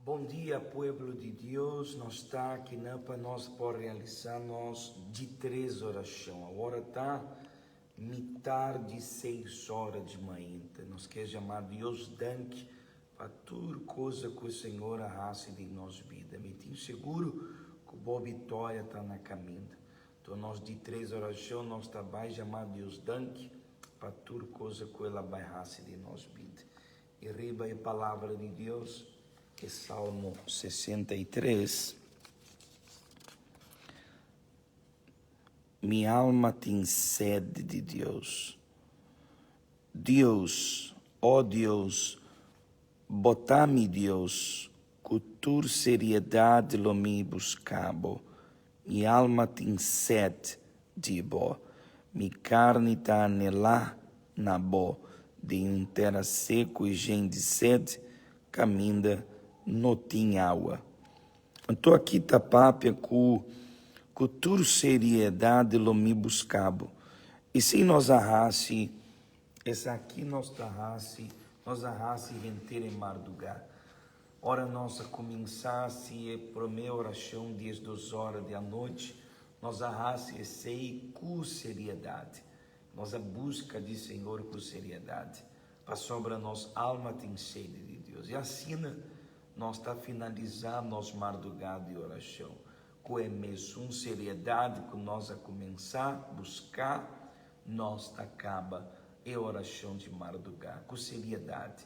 Bon dia pueblo di Dios, nos ta akinan pa nos por realisa nos di tres oracion. Awor ta mitar di seis ora di mainta. Nos kier jama Dios danki pa tur cosa cu e Señor a haci den nos bida. Mi tin seguro cu bo bitoria ta na caminda. Enton nos di tres oracion nos ta bay jama Dios danki pa tur cosa cu el a bay haci den nos bida. I riba e Palabra di Dios, e Salmo 63, Mi alma tin sed di Dios. Dios, o Dios, Bo ta mi Dios, ku tur seriedad lo mi buska Bo. Mi alma tin sed di Bo, mi karni ta anelá na Bo den un tera seku i jen di sed, kaminda no tin awa. Anto aki ta papia ku ku tur seriedad lo mi buska Bo. I si nos a hasi esaki nos ta hasi, nos a hasi henter e mardugá. Ora nos a kuminsá hasi e promé orashon 12 ora di anochi, nos a hasi esei ku seriedat. Nos a buska di Señor ku seriedat, pasobra nos alma tin sede di Dios. I asina nos ta finalisá nos mardugá di orashon ku e mesun seriedat ku nos a kuminsá buska, nos ta kaba e orashon di mardugá ku seriedat.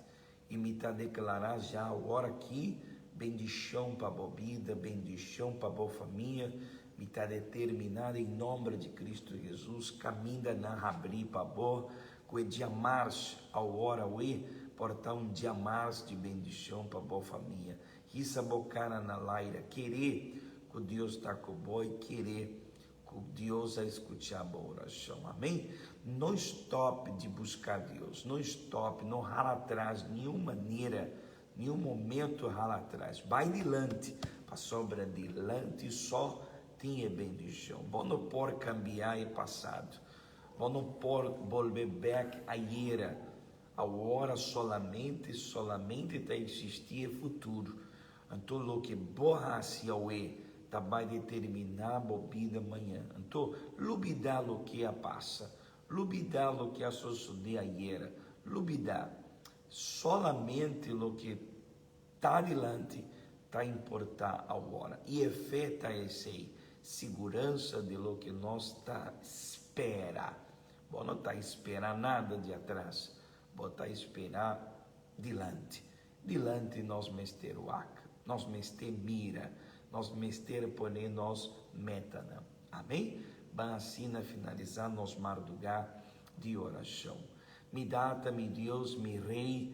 I mi ta deklará ja awor aki bendishon pa bo bida, bendishon pa bo famia. Mi ta determiná den nòmber di Kristu Hesus kaminda nan habrí pa bo, ku e diamars awor awe por ta un diamars di bendishon pa bo famia. Hisa bo kara na laira, kere ku Dios ta ku bo i kere Ku Dios a skuchá bo orashon. Amén. No stòp di buska Dios. No stòp, no hala atras niun manera, niun momento hala atras. Bai dilanti, pasobra dilanti só tin e bendishon. Bo no por kambiá e pasado. Bo no por bolbe bèk ayera. Awor solamente, solamente ta eksistí e futuro. Anto loke bo hasi awe ta bai determiná bo bida mañan. Anto, lubidá loke a pasa. Lubidá loke a sosodé ayera. Lubidá. Solamente loke ta dilanti ta importá awor. I e fe ta esei, siguransa di loke nos ta spera. Bo no ta spera nada di atras, bo ta spera dilanti. Dilanti nos mester wak, nos mester mira, nos mester pone nos metanan. Amén? Ban asina finalisá nos mardugá di orashon. Mi Data, mi Dios, mi Rei,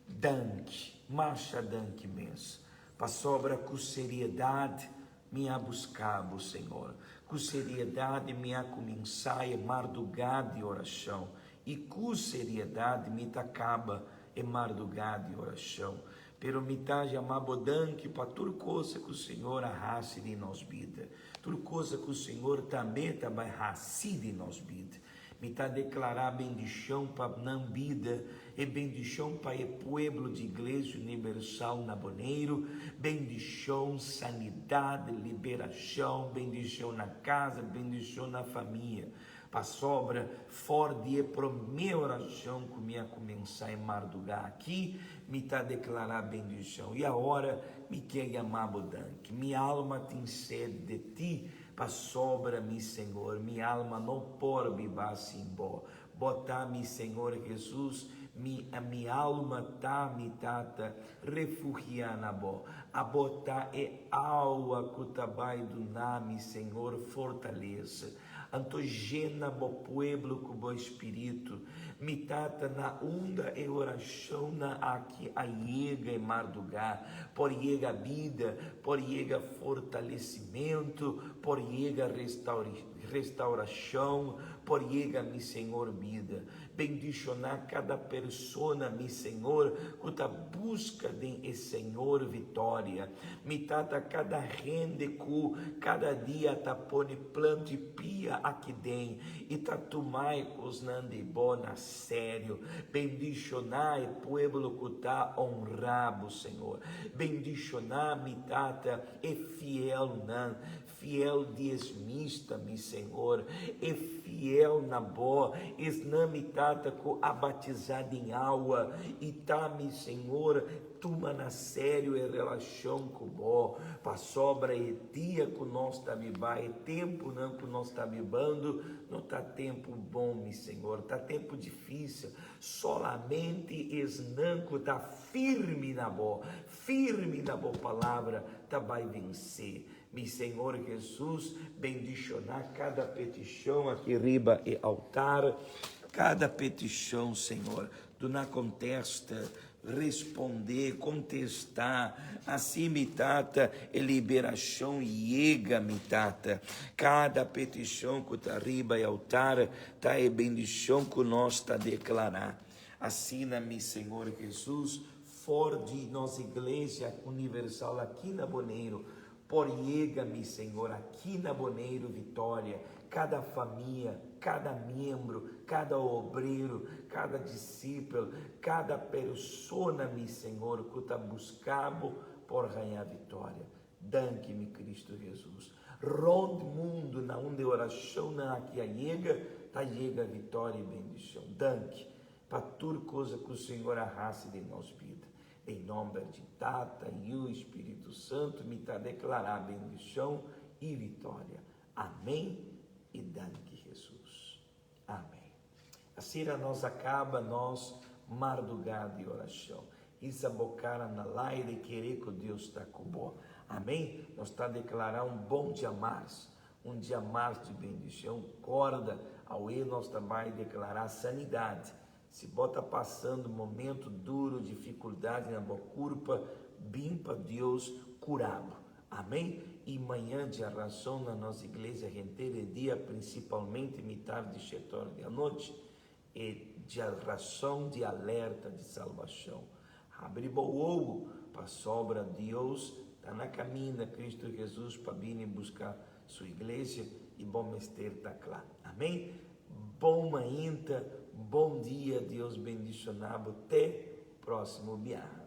danki, masha danki mes, pasobra ku seriedat mi a buska bo, Señor. Ku seriedat mi a kuminsá e mardugá di orashon, i ku seriedat mi ta kaba e mardugá di orashon. Pero mi ta yama bo danki pa tur cosa ku Señor a hasi den nos bida, tur cosa ku Señor tambe ta bai hasi den nos bida. Mi ta deklará bendishon pa nan bida, e bendishon pa e pueblo di Iglesia Universal na Boneiru, bendishon, sanidat, liberashon, bendishon na kasa, bendishon na famia. Pasobra for di e promé orashon ku mi a kuminsá e mardugá aki, mi ta deklará bendishon. I awor mi ke yama bo danki. Mi alma tin sed de ti. Pasobra, mi Señor, mi alma no por biba sin Bo. Bo ta mi Señor Jesus, mi mi alma ta mi Tata, refugiá na Bo. Abo ta e awa ku ta bai duna mi, Señor, fortalesa. Anto jena Bo pueblo ku Bo Spiritu. Mi Tata, na unda e orashonnan aki a yega e mardugá, por yega bida, por yega fortalesimentu, por yega restaurashon, por yega mi Señor bida. Bendishoná kada persona mi Señor ku ta buska den e Señor vitoria. Mi Tata kada hende ku kada dia ta pone plantu i pia aki den i ta tuma e kosnan di bo na serio. Bendishoná e pueblo ku ta honrá bo Señor. Bendishoná mi Tata e fielnan. Fiel diesmista, mi Señor, e fiel na Bo, esnan mi Tata cu a batizá den awa y ta, mi Señor, tuma na serio e relacion cu Bo, pasobra e dia cu nos ta biba, e temponan cu nos ta bibando, no ta tempo bon, mi Señor, ta tempo dificil, solamente esnan cu ta firme na Bo, Firme na bo palabra ta bai vensé. Mi Señor Jesus, bendishoná kada petishon aki riba e altar, kada petishon, Señor. Duna kontesta, respondé, kontestá. Así, mi Tata, e liberashon yega, mi Tata. Kada petishon ku ta riba e altar ta e bendishon ku nos ta deklará. Asina, mi Señor Jesus, For di nos Iglesia Universal aki na Boneiru por yega, mi Señor, aki na Boneiru Vitoria, kada famia, kada miembro, kada obrero, kada disipel, kada persona, mi Señor, ku ta buska Bo por haña vitoria. Danki, mi Cristo Jesus. Rond mundu na unda e orashonnan aki a yega, ta yega vitoria i bendishon. Danki. Pa tur cosa cu Señor a haci den nos bida. Den nomber di Tata, Yu y Spiritu Santo mi ta declara bendicion y victoria. Amen y danki Jesus. Amen. Asina nos a caba nos marduga di oracion. Hisa bo cara na laire y kere cu Dios ta cu bo. Amen. Nos ta declara un bon diamars. Un dia mas di bendicion. Corda, awe nos ta bay declara sanidad. Si bo ta pasando momento duro, dificuldad na bo curpa, bin pa Dios cura bo. Amen. Y mañan diarason na nos iglesia henter e dia, principalmente mitar di shete ora di anochi, E djarason di alerta di salbashon. Habri bo wowo, pasobra Dios ta na kaminda, Kristu Hesus, pa bini buska Su iglesia i bo mester ta kla. Amen. Bon mainta, bon dia, Dios bendishona bo te próksimo biaha.